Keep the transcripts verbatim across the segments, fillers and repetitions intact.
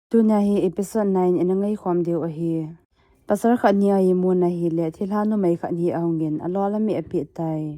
Tunia hi episode nine in a ngaikhom diu ahi. Pasal khat ni a imu na hile, thilha numei khat hi ahungin, alol ami apeh tai.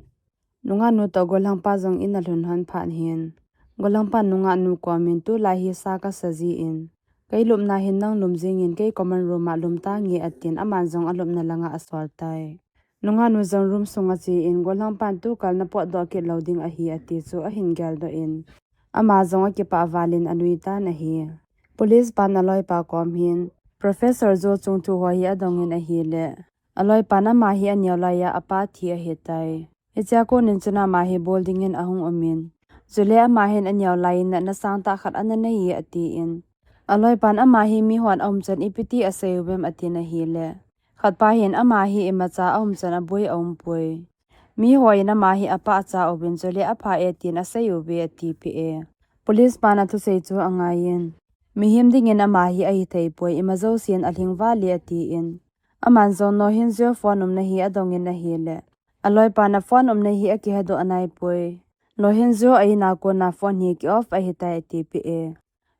Nungah nu toh golhangpa jong in alhun lhon phat hin, golhangpan nungah nu komin tulai hi sa kasa jin, kei lupna hin nang lum jingin kei common room a lum tange atin, aman jong alupna langa asol tai. Nungah nu jong room sunga achen, golhangpan tukal na potdoh kit lou ding ahi ati chu ahin geldoh in, ama jong akipah valin anui tan ahi. Police pan aloipa kom hin, Professor Jo chung thu ho hi adongin ahile, aloipan ama hi aneo laiya apa thi ahitai. Hichea konin chun ama hi bol dingin ahung umin, chule ama hin aneo laiyin natna sangtah khat ana neiye atin, aloipan ama hi mihon aumchan ipi ti asei uvem atin ahile, khatpa hin ama hi imacha aumchan aboi aumpoi. Mihon ama hi apahcha uvin chule apha e tin asei uve atipeh e. Police pan athusei chu angaiyin, mihem dingin ama hi ahitheipoi, ima jousen alhing vale atin, aman jong Nohinjo phone umna hi adongin ahile, aloipan aphone umna hi akihedoh naipoi. Nohinjo a-in a kona phone hi ki off ahitai atipeh e.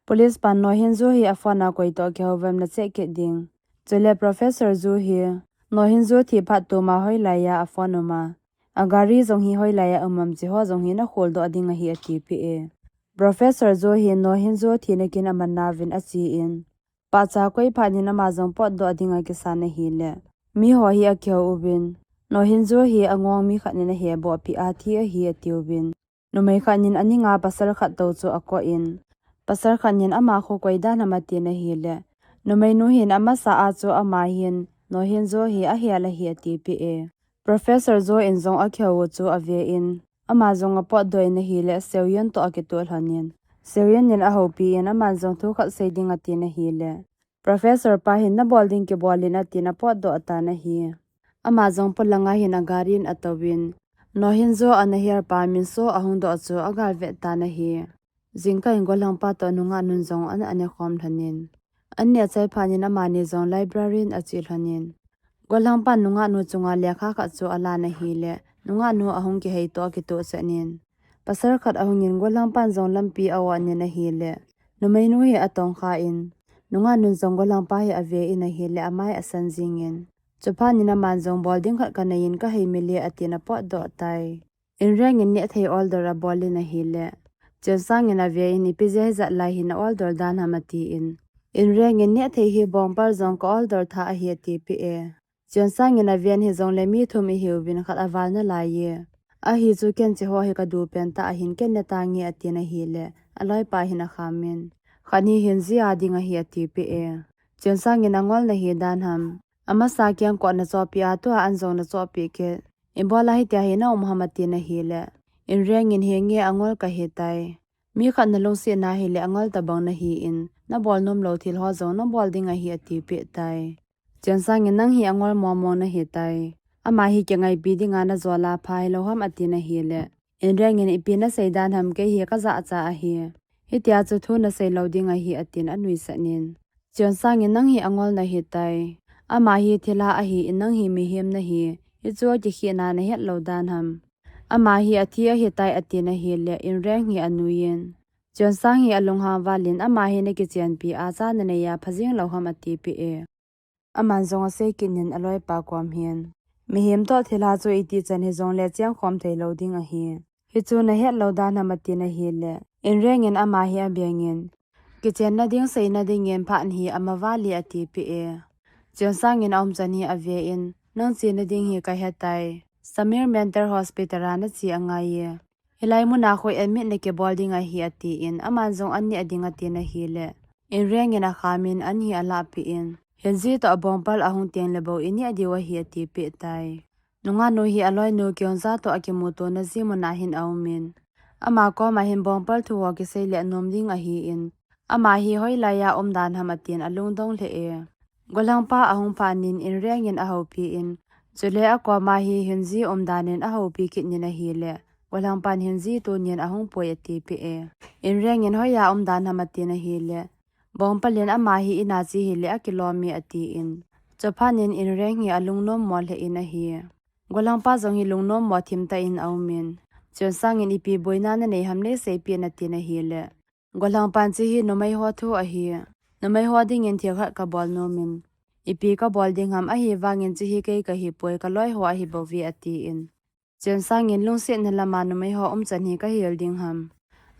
Police pan Nohinjo hi aphone a koitoh kihou vem na check kit ding, chule Professor Jo hi Nohinjo thi phat tuma hoilaiya aphone uma, agari jong hi hoilaiya um am chi ho jong hi nakholdoh ding ahi atipeh e. Professor Jo hi Nohinjo thina kin aman nauvin achen, pahcha koi phat nin ama jong potdoh dinga kisan ahile, miho hi akihou uvin, Nohinjo hi angong mi khat nin aheboh peh a thi ahi atiuvin, numei khat nin aninga pasal khat tou chu akoh in, pasal khat nin ama khu koi dan ham atin ahile, numeinu hin amasa a chu ama hin Nohinjo hi ahel ahi atipeh e. Professor Jo in jong akihou u chu aven, ama jong apotdoh in ahile, Seoyeon toh akitoh lhonin, Seoyeon in ahoupi in, aman jong thu khat sei ding atin ahile, Professor pa hin nabol ding kibolin atin apotdoh tan ahi. Ama jong polanga hin agari in atouvin, Nohinjo ana herpa Minso ahungdoh chu agalvet tan ahi. Jingkah in golhangpa toh nungah nun jong ana anekhom lhonin, an neh achai phat nin amani jong library in ache lhonin, golhangpan nungah nu chunga lekha khat chu alan ahile, nungah nu ahung kiheitoh akitoh chetnin, pasal khat ahungin golhangpan jong lampi a-oh nin ahile, numeinu hi atongkhan, nungah nun jong golhangpa hi aven ahile amai asan jingin, chuphat nin aman jong bol ding khat kaneiyin kahei mile atin apotdoh tai. Inreng in nehthei order abolin ahile, Cheonsang in aven ipi jeh a hijat lai hi na order dan ham atin, Inreng in nehthei hi Bongpal jong ka order tha ahi atipeh e. Cheonsang in aven hijongle mi thum ihiuvin khat aval nalaiye, ahi chu ken cheho hi kadupen tah ahin ken netange atin ahile, aloipa hin akhamin, khat hi Hyunji a ding ahi atipeh e. Cheonsang in angol nahi dan ham, amasa kengkoh nachohpeh a tua an jong nachohpeh kit, ibola hitia hi naum ham atin ahile, Inreng in henge angol kahitai, mi khat nalungset nahile angol tobang nahin, nabol nomlou thil ho jong nabol ding ahi atipeh tai. Cheonsang in nang hi angol mongmong nahitai, ama hi kingaipi dinga najol a pha hilou ham atin ahile, Inreng in ipi nasei dan ham, kei hi kajahcha ahi, hitia chu thu nasei lou ding ahi atin anuisatnin, Cheonsang in nang hi angol nahitai, ama hi thilha ahin nang hi mihem nahi, hichu akikhehna nahet lou dan ham, ama hi athi ahitai atin ahile, Inreng hi anuiyin, Cheonsang hi alunghang valin ama hi nakichenpi a cha naneiya phajing lou ham atipeh e. Aman jong asei kitnin aloipa kom hin, mihem toh thilha chu itichan hijongle chengkhom theilou ding ahi, hichu nahet lou dan ham atin ahile, Inreng in ama hi abengin, kichenna ding seina dingin phat hi ama vale atipeh e. Cheonsang in aumchan hi aven, nang chena ding hi kahetai, Samir Mental Hospital a nache angaiye, hilai muna khu admit nakibol ding ahi atin, aman jong an neh ding atin ahile, Inreng in akhamin an hi alahpeh in, Hyunji toh Bongpal ahung tengle bou ineh diu ahi atipeh tai. Nungah nu hi aloinu Kyonja toh akimutona ji muna hin aumin, ama koma hin Bongpal thu ho kisei le nom ding ahin, ama hi hoilaiya um dan ham atin alungdong lheh e. Golhangpa ahung phat nin Inreng in ahoupi in, chule akoma hi Hyunji um danin ahoupi kitnin ahile, golhangpan Hyunji tunin ahungpoi atipeh e. Inreng in hoiya um dan ham atin ahile, Bongpal in ama hi ina che hile akilome atin, chuphat nin Inreng hi alungnom mo lheh in ahi. Golhangpa jong hi lungnom mo thimtah in aumin, Cheonsang in ipi boina nanei ham neiseipeh in atin ahile, golhangpan che hi numei ho thu ahi, Numei ho dingin thil khat kabol nomin. Ipi kabol ding ham, ahivangin hiche hi kei kahipoi, kaloi ho ahi bouve, atin. Chensang in lungsetna lama numei ho umchan hi kahil ding ham.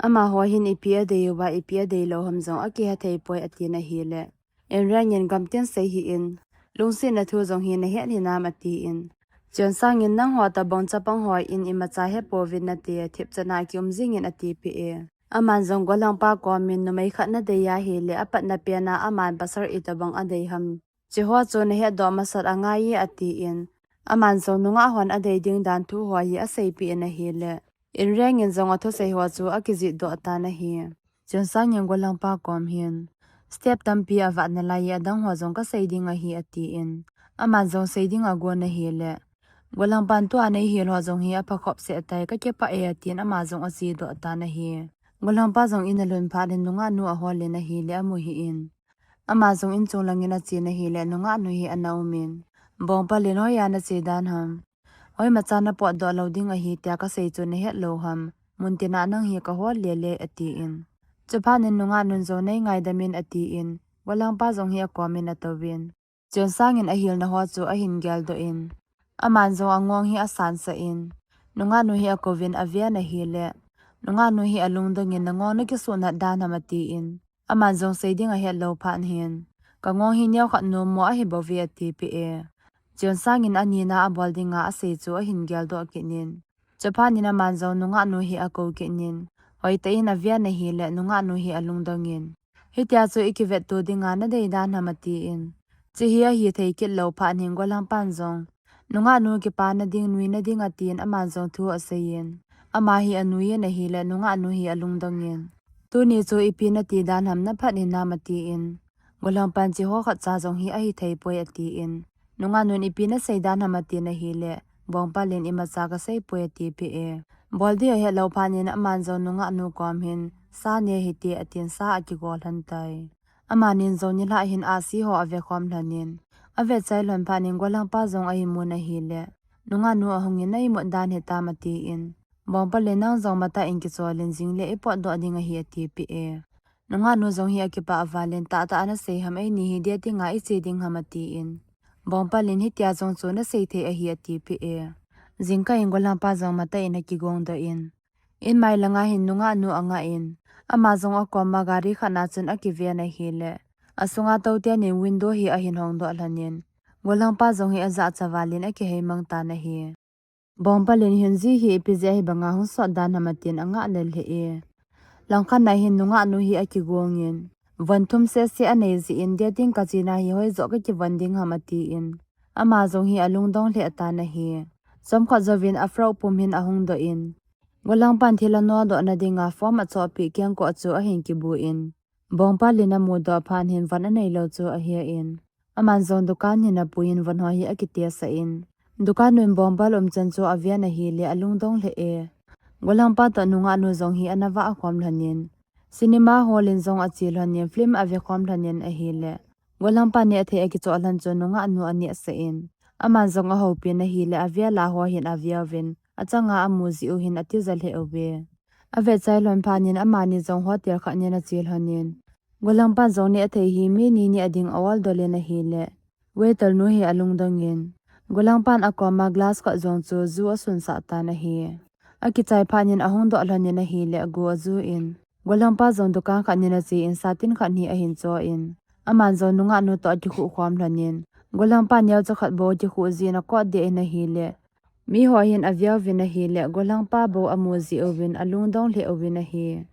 Amaho hin ipi adei uva, ipi adei lou ham jong akihe thei poi, atin ahile. Inreng in gamtin sei hih in. Lungsetna thu jong hi nahet hinam, atin. Chensang in nangho tabang chapang hon imacha hepouvin nate, thipchan a kium jingin atipeh e. Aman jong golhangpa komin numei khat nadei ahile, apatna pena aman pasal itobang adei ham. Hiche ho chu nahetdoh masat angai e, atin. Aman jong nungah hon adei ding dan thu ho hi aseipeh in ahile. Inreng in jong athusei ho chu akijihdoh tan ahi. Chensang in golhangpa kom hin. Step tampi avat nalai e, adang ho jong kasei ding ahi, atin. Aman jong sei ding agon ahile. Golhangpan tua neihil ho jong hi aphakhop seh tai, kakipah e, atin ama jong ajihdoh tan ahi. Golhangpa jong in alhun phat in nungahnu ahol in ahile amu hih in. Ama jong inchung langin achen ahile nungahnu hi ana umin. Bongpal in hoiya nache dan ham. Hoimacha napotdoh lou ding ahi tia kasei chu nahet lou ham. Muntina nang hi kahol lele, atin. Chuphat in nungahnun jong nei ngaidamin atin. Golhangpa jong hi akomin atouvin. Chensang in ahilna ho chu ahin geldoh in. Aman jong angong hi asansah in. Nungahnu hi akouvin aven ahile. Nungahnu hi alungdong in nangong nakisuhnat dan ham atin. Aman jong sei ding ahet lou phat hin. Kangong hi neokhat nommo ahi bouve atipeh e. Chensang in anina abol dinga asei chu ahin geldoh kit in. Chuphat in aman jong nungahnu hi akou kit in. Hoitah in aven ahile nungahnu hi alungdong in. Hitia chu ikivetto dinga nadei dan ham atin. Hiche hi ahithei kit lou phat hin golhangpan jong. Nungahnu kipana ding, nuina ding atin aman jong thu asei in. Ama hi anui in ahile nungahnu hi alungdong in. Tuni chu ipi nati dan ham naphat hinam atin. Golhangpan hiche ho khatcha jong hi ahithei poi atin. Nungahnun ipi nasei dan ham atin ahile. Bongpal in imacha kasei poi atipeh e. Bol ding ahet lou phat in aman jong nungahnu kom hin. Sa ne hite atin sa akigol lhon tai. Amanin jong nilhah hin ahsi ho avekhom lhon in. Avet chai lhon phat in golhangpa jong aimun ahile. Nungahnu ahung in naimut dan hitam atin. Bongpal in nang jong matah in kichol in jing le ipotdoh ding ahi atipeh e. Nungahnu jong hi akipah val in tahtah a nasei ham eini hi dating a iche ding ham atin. Bongpal in hitia jong chu nasei thei ahi atipeh e. Jingkah in golhangpa jong matah in akigongdoh in. In mai langa hin nungahnu angah in, ama jong akoma gari khat na chun akiven ahile. Asunga touten in window hi ahin hongdoh lhon in. Golhangpa jong hi ajahcha val in akihei mang tan ahi. Bongpal in hin ji hi ipi jeh a hibanga hung sot dan ham atin angah lel hih e. Langkhat na hin nungahnu hi akigong in. Von thum sese anei jeh in dating kachena hi hoijoh kakivon ding ham atin. Ama jong hi alungdong lheh tan ahi. Chomkhat jouvin afrock pum hin ahung doh in. Golhangpan thil anodoh na dinga form achohpeh kengkoh chu ahin kibu in. Bongpal in amudoh phat hin von anei lou chu ahe in. Aman jong dukan hin apui in von ho hi akitesah in. Dukan nun Bongpal umchan chu aven ahile alungdong lheh e. Golhangpa toh nungahnu jong hi ana vah khom lhon in. Cinema hall in jong ache lhon in film avekhom lhon in ahile. Golhangpa nehthei akichoh lhon chu nungahnu anehsah in. Aman jong ahoupi in ahile avel a ho hin aveuvin. Achanga amu jeh u hin atija lheh uve. Avet chai lhon phat in amani jong hotel khat nin ache lhon in. Golhangpan jong nehthei hi mi ni neh ding a-order in ahile. Waiter nu hi alungdong in. Golhangpan akoma glass khat jong chu ju asunsah tan ahi. Akichai phat in ahung doh lhon in ahile agu aju in. Golhangpa jong dukan khat nin ache in satin khat hi ahin cho in. Aman jong nungahnu toh akikhuh khom lhon in. Golhangpa neocha khat bou akikhuh jeh in akot deh in ahile. Mi ho hin aveuvin ahile, golhangpa bou amu jeh uvin alungdong lheh uvin ahi.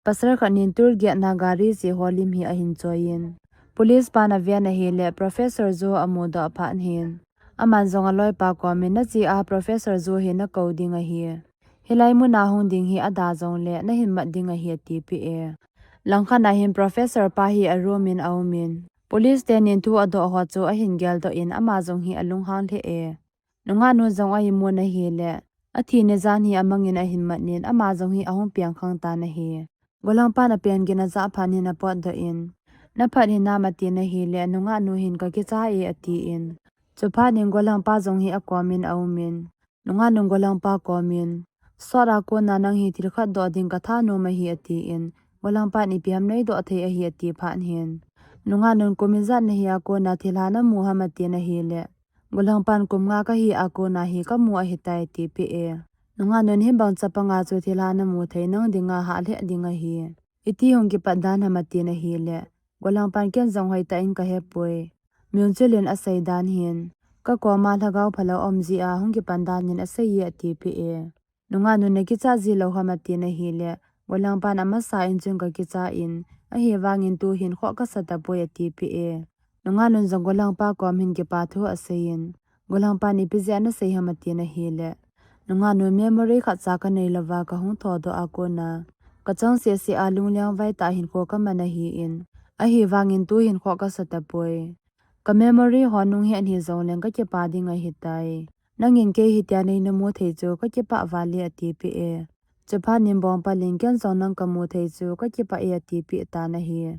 Pasal khat nin toll gate na gari che ho lim hi ahin choi in. Police pan aven ahile, Professor Jo amudoh phat hin. Aman jong aloipa komin nache a Professor Jo hi nakou ding ahi. Hilai muna hung ding hi ada jongle, nahin mat ding ahi atipeh e. Langkhat na hin Professor pa hi aroom in aumin. Police tenin thu adoh ho chu ahin geldoh in ama jong hi alunghang lheh e. Nungahnu jong ahin mun ahile, athi ni jan hi amangin ahin mat in, ama jong hi ahung piang khang tan ahi. Golhangpan apen gin ajah phat in apotdoh in, naphat hinam atin ahile, nungahnu hin kakicha e atin. Chuphat in golhangpa jong hi akomin aumin. Nungahnun golhangpa komin, sot a kona nang hi thil khat doh ding katha nom ahi atin. Golhangpan ipi ham neidoh thei ahi ati phat hin. Nungah nun kum ijat nahi a kona thilha namu ham atin ahile, Golhangpan kum nga kahi a kona hi kamu ahitai atipeh e. Nungah nun hibang chapang a chu thilha namu thei nang dinga hah lheh ding ahi. Iti hung kipat dan ham atin ahile, Golhangpan ken jong hoitah in kahepoi. Myung Chul in asei dan hin, kakoma lhagao phalou um jeh a hung kipan dan in asei e atipeh e. Nungah nun nakichat ji lou ham atin ahile, Golhangpan amasa in chun kakichat in, ahivangin tuhin khoh kasa tapoi atipeh e. Nungah nun jong Golhangpa kom hin kipa thu asei in, Golhangpan ipi jeh a nasei ham atin ahile, nungah nun memory khatcha kanei louva kahung thodoh a kona, kachang sese a lungliang vai tah hinkho kaman ahin, ahivangin tuhin khoh kasa tapoi. Ka memory ho nunghet hijongleng kakipa ding ahitai. Nangin kei hitia nei namu thei chu kakipah val e atipeh e. Chuphat in Bongpal in ken jong nang kamu thei chu kakipah e atipeh tan ahi.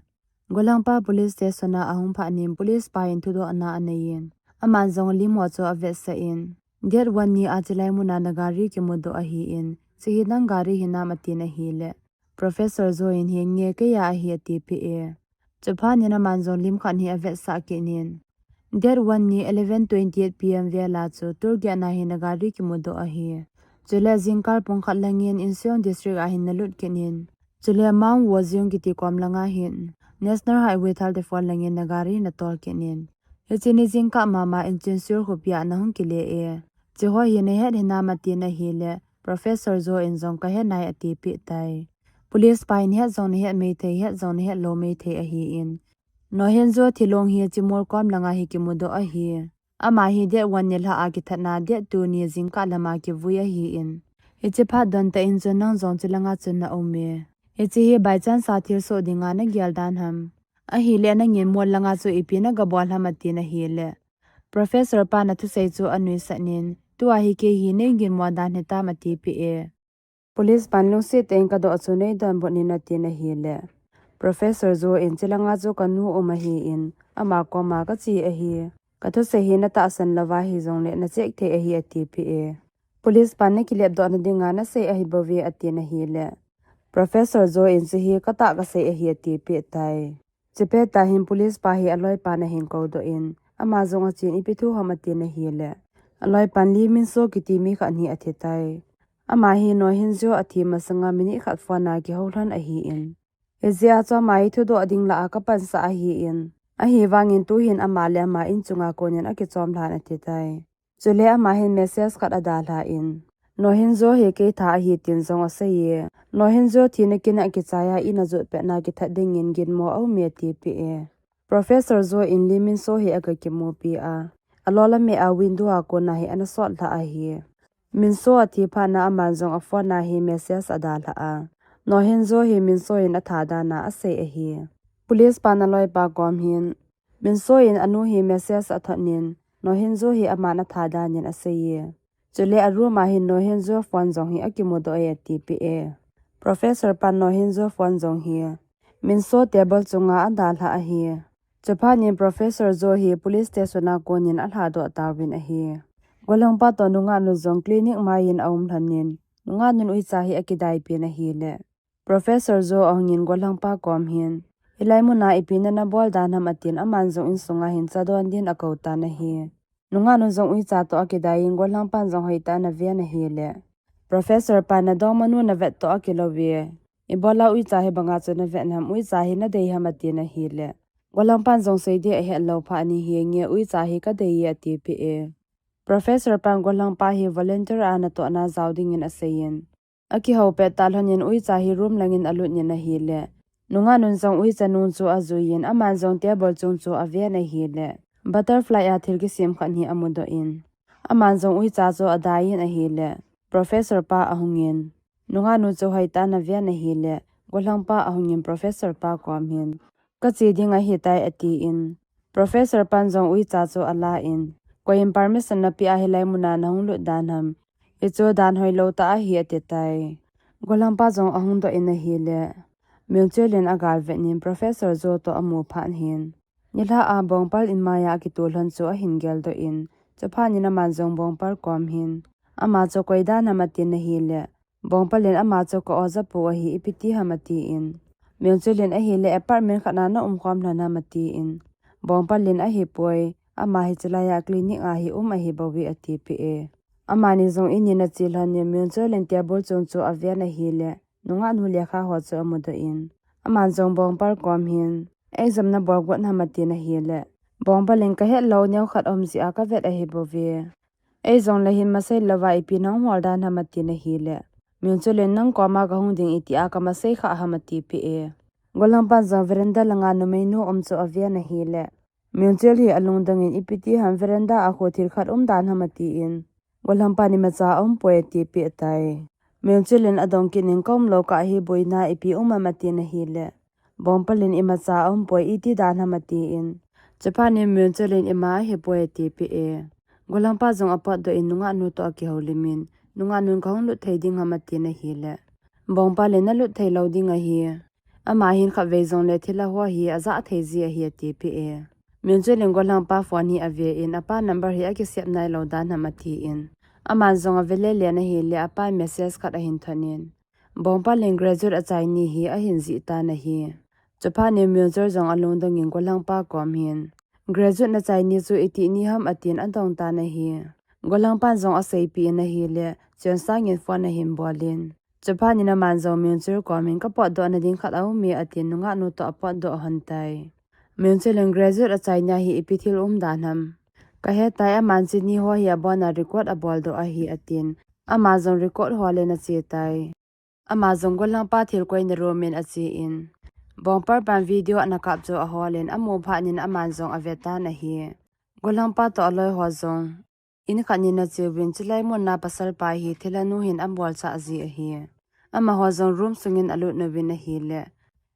Golhangpa police station a ahung phat in police pa in thudohna anei in, aman jong lim ho chu avetsah in, date one ni a chulai muna nagari kimudoh ahin, chuhi nang gari hinam atin ahile, Professor Jo in, henge, keia ahi atipeh e. Chuphat in aman jong lim khat hi avetsah kit in, date one ni eleven twenty-eight P M vel a chu toll gate na hin nagari kimudoh ahi. Chule jingkah pung khat langin Incheon District a hin nalut kit in, chule Mount Wojeong kiti kom langa hin National Highway thirty-four langin nagari natol kit in, hiche ni jingkah mama in Chincheon khopi a nahung kile e. Chuho hi nahet hinam atin ahile, Professor Jo in jong kahe nai atipeh tai. Police pa in het jong nahet maithei, het jong nahet lou maithei ahin, Nohyon Jo thilong hi chimol kom langa hi kimudoh ahi. Ama hi date one nilhah a kithatna date two ni jingkah lama kivui ahin, hiche phat don tah in chun nang jong chulanga chun naum e. Hiche hi by chance a thilsoh dinga nagel dan ham? Ahile nangin mol langa chu ipi nagabol ham atin ahile, Professor pan athusei chu anuisat in, tua hi kei hi neiginmo dan hitam atipeh e. Police pan lungset tah in kadoh chu neidonbut in atin ahile, Professor Jo in, chulanga chu kanu um ahin, ama koma kache ahi. Kathusei hi natahsan louva hijongle nacheck thei ahi atipeh e. Police pan nakilepdohna dinga nasei ahibouve atin ahile, Professor Jo in, chuhi katah kasei ahi atipeh tai. Chupet tah hin police pa hi aloipan ahin koudoh in, ama jong achen, ipi thu ham atin ahile, aloipan Lee Min So kiti mi khat hi athitai. Ama hi Nohyon Jo athi masanga minute khat phone a kihoulhon ahin, hijeh a chu ama hi thudoh ding lah a kapansah ahin, ahivangin tuhin ama le ama inchunga konin akichom lhan athitai. Chule ama hin message khat adalhan, Nohyon Jo hi kei tha ahi tin jong asei e. Nohyon Jo thina kin a kichai a in ajot petna kithat dingin ginmo aume atipeh e. Professor Jo in Lee Min So hi agakimupi a, alolam a window a kona hi anasot lhah ahi. Min So athi phatna aman jong aphone a hi message adalhah a, Nohyon Jo hi Min So in atha dan a asei ahi. Police pan aloipa kom hin, Min So in anu hi message athot in, Nohyon Jo hi aman atha dan in asei e. Chule aroom a hin Nohyon Jo phone jong hi akimudoh e atipeh e. Professor pan Nohyon Jo phone jong hi Min So table chunga adalhah ahi. Chuphat in Professor Jo hi police station a konin alhadoh tauvin ahi. Golhangpa toh nungah nu jong clinic mai in aum lhonin, nungah nun uicha hi akidaipin ahile, Professor Jo ahungin Golhangpa kom hin, hilai muna ipi nana bol dan ham atin, aman jong insunga hin cha don din akou tan ahi. Nungah nu jong uicha toh akidai in Golhangpan jong hoitah in aven ahile, Professor pan nadongmanu navet toh akilouve. Ibola uicha hi banga chu navet ham, uicha hi nadei ham atin ahile, Golhangpan jong seiding ahet lou phat in, henge, uicha hi kadei e atipeh e. Professor pan Golhangpa hi volunteer a natohna jao dingin aseiyin, akihou pet tah lhonin uicha hi room langin alut in ahile, nungah nun jong uicha nung chu ajuiyin, aman jong table chung chu aven ahile, butterfly a thil kisem khat hi amudoh in, aman jong uicha chu adaiyin ahile, Professor pa ahungin, nungah nu chu hoitah in aven ahile, Golhangpa ahungin Professor pa kom hin, kache ding ahitai atin, Professor pan jong uicha chu alan, koiyin permission napeh a hilai muna nahung lut dan ham? Hichu dan hoilou tah ahi atitai. Golhangpa jong ahung doh in ahile, Myung Chul in agalvet in Professor Jo toh amu phat hin, nilhah a Bongpal in maiya akitol lhon chu ahin geldoh in, chuphat in aman jong Bongpal kom hin, ama chu koi dan ham atin ahile, Bongpal in ama chu ka oja pu ahi, ipi ti ham atin, Myung Chul in ahile apartment khat na na um khom lhon ham atin. Bongpal in ahipoi, ama hi chulai a clinic a hi um ahi bouve atipeh e. Amani jong in in ache lhon in Myung Chul in table chung chu aven ahile, nungah nu lekha ho chu amudoh in. Aman jong Bongpal kom hin, exam na bol got ham atin ahile. Bongpal in kahet lou neo khat um jeh a kavet ahi bouve. Ei jong le hin masei louva ipi nahung hol dan ham atin ahile. Myung Chul in nang koma kahung ding iti a kama sei kha ham atipeh e. Gollhangpan jong veranda langa numei nu um chu aven ahile. Myung Chul hi alungdong in ipi ti ham veranda a khu thil khat um dan ham atin. Gollhangpan imacha aumpoi atipeh tai. Myung Chul in adong kit in ka um lou kah hi boina ipi um ham atin ahile. Bongpal in imacha aumpoi iti dan ham atin. Chuphat in Myung Chul in ima ahipoi atipeh e. Gollhangpa jong apotdoh in nungah nu toh akihoulim in, nungah nun kahung lut thei ding ham atin ahile. Bongpal in nalut thei lou ding ahi. Ama hin khatvei jong le thilha ho hi ajah thei ji ahi atipeh e. Myung Chul in gollhangpa phone hi ave in apa number hi akisave nai lou dan ham atin. Aman jong ave lele in ahile apa message khat ahin thot in. Bongpal in graduate achai ni hi ahin jih tan ahi. Chuphat in Myung Chul jong alungdong in gollhangpa kom hin. Graduate nachai ni chu iti ni ham atin adong tan ahi. Gollhangpan jong aseipeh in ahile, Cheon Sang in phone ahin bol in. Chuphat in aman jong Myung Chul kom hin kapotdoh na ding khat aum e atin nungah nu toh apotdoh lhon tai. Myung Chul in graduate achai ni hi ipi thil um dan ham. Kahe tai aman chuni ho hi abon a record abol doh ahi atin. Ama jong record ho le ache tai. Ama jong gollhangpa thil koina room in ache in. Bongpal pan video ana kap chu ahol in amu phat in aman jong ave tan ahi. Gollhangpa toh aloi ho jong. In khat in ache uvin chulai mun a pasal pa hi thilha nu hin abol chah ji ahi. Amaho jong room sung in alut uvin ahile.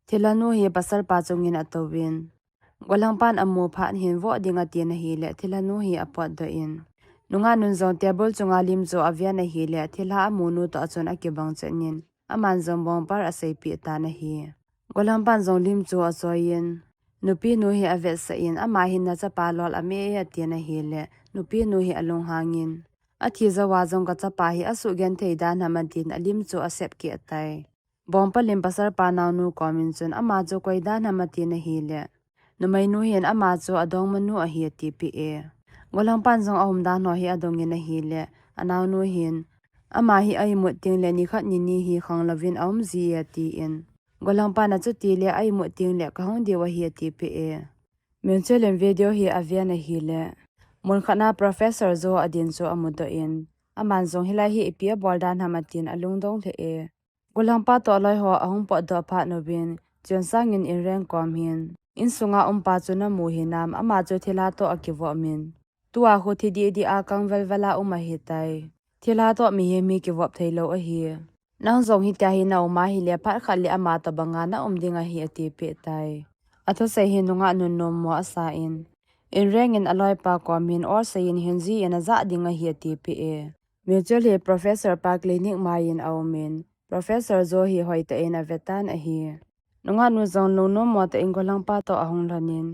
Thilha nu hi pasal pa chung in atou in. Gollhangpan amu phat hin voh ding atin ahile thilha nu hi apotdoh in. Nungah nun jong table chunga lim chu aven ahile thilha amu nu toh achun akibang chet in. Aman jong Bongpal aseipeh tan ahi. Gollhangpan jong lim chu achoi in. Nupi nu hi avetsah in ama hin nachapa lol ame e atin ahile. Nupi nu hi alunghang in. Athi jou a jong kachapa hi asugenthei dan ham atin alim chu asep keh tai. Bongpal in pasal pa naonu kom in chun ama chu koi dan ham atin ahile. Numei nu hin ama chu adongma nu ahi atipeh e. Gollhangpan jong aum dan ho hi adong in ahile. Anaonu hin. Ama hi a-imut teng le nikhat nini hi khanglouvin aum ji e atin. Gollhangpan achuti le a-imut teng le kahung diu ahi atipeh e. Myung Chul in video hi aven ahile. Mun khat na Professor Jo adin chu amudoh in. Aman jong hilai hi ipi abol dan ham atin alungdong lheh e. Gollhangpa toh aloi ho ahung potdoh phat uvin, Cheon Sang in Inreng kom hin. Insunga umpa chu namu hinam ama chu thilha toh akivop in. Tua khu thi didi a kang velvel a um ahitai. Thilha toh mihem hi kivop thei lou ahi. Nang jong hitia hi na um ahile phat khat le ama tobang a na um ding ahi atipeh tai. Athusei hi nungah nun nommo asa in. Inreng in aloipa kom hin olsei in hin ji in ajah ding ahi atipeh e. Myung Chul hi Professor pa clinic mai in aum in, Professor Jo hi hoitah in ave tan ahi. Nungah nu jong lungnommo tah in gollhangpa toh ahung lhon in.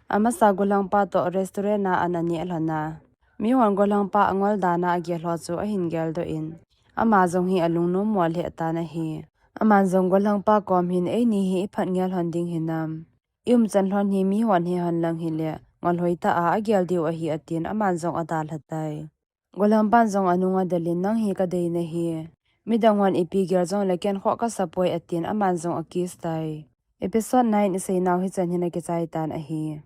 Amasa gollhangpa toh restaurant a an aneh lhon a. Mihon gollhangpa angol dan a agel ho chu ahin geldoh in. Ama jong hi alungnommo lheh tan ahi. Aman jong gollhangpa kom hin eini hi iphat ngel lhon ding hinam. I umchan lhon hi mihon hi hon lang hile, ngol hoitah a agel diu ahi atin aman jong adalha tai. Gollhangpan jong anung adel in nang hi kadei nahi. Midang hon ipi gel jong le ken khoh kasa poi atin aman jong akiss tai. Episode nine isei nau hichan hin akichai tan ahi.